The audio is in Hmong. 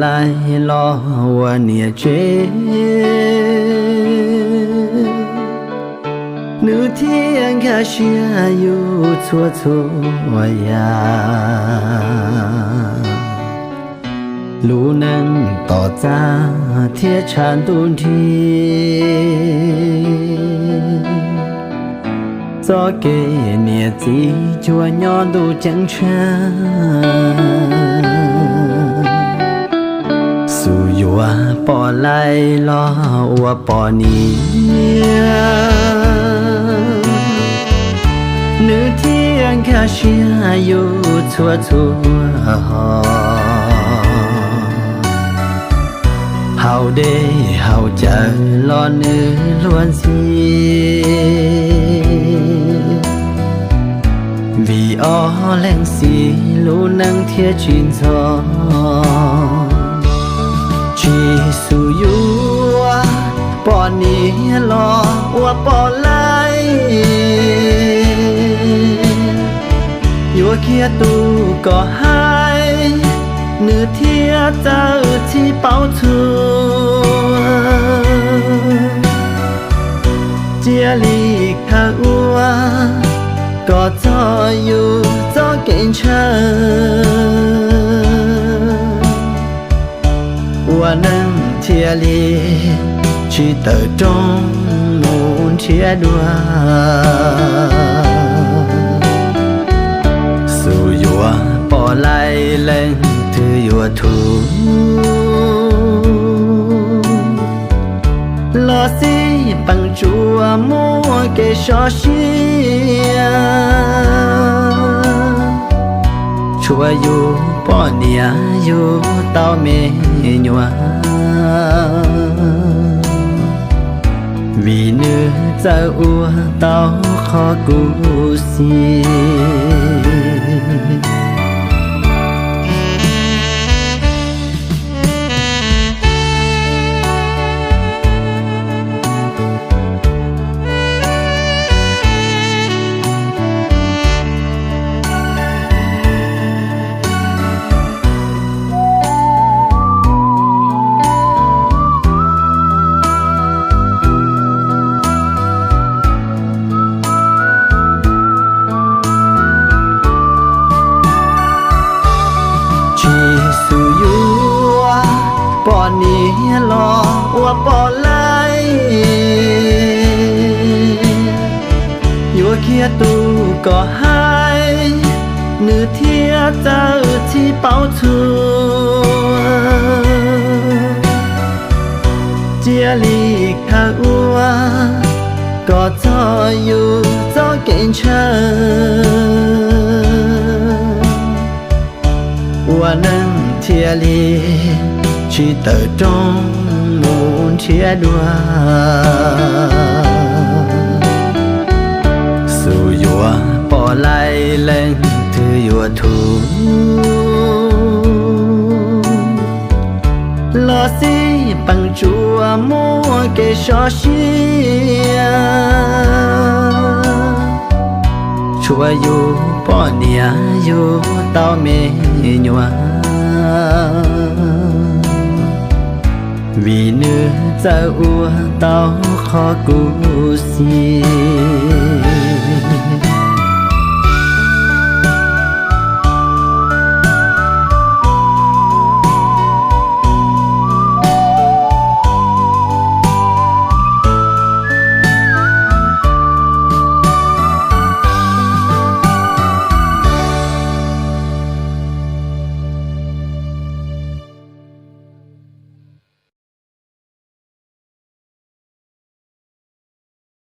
laij los ua niam tsev, nws thiaj nkag siab yug txhua txhua yam. Lub neej tom txaj thiab tshav ntuj nrig, txoj kev niam txiv cuag nyob ntuj ceeb tsheej. Xub yuav pom laij los ua poj niam, nws thiaj nkag siab yug txhua txhua hom. Haus dej haus cawv los nws luag ntxhi, vim ob leeg xis lub neej thiaj tsis ntxhov. Tsis xub yuav poj niam los ua poj laij, yuav kiag tus kom hais, nws thiaj txawj txhij paub txhua. Cia li khaws ua kom txog yus txoj kev ntshaw, ua neej thiaj li tsis tawm rooj mus nrhiav dua. Xub yuav poj laij leej twg yuav thuv, los xij peem tsuas muaj kev sov siab. Tshuav yus poj niam yus tau me nyuam, vim nws txawj ua tau qhov kuv xis. Tsis xub yuav poj niam los ua poj laij, yuav kiag tus kom hais, nws thiaj txawj txhij paub txhua. Cia li khaws ua kom txog yus txoj kev ntshaw, ua neej thiaj li tsis tawm rooj mus nrhiav dua. Xub yuav poj laij leej twg yuav thuv, los xij peem tsuas muaj kev sov siab. Tshuav yus poj niam yus tau me nyuam, vim nws txawj ua tau qhov kuv xis.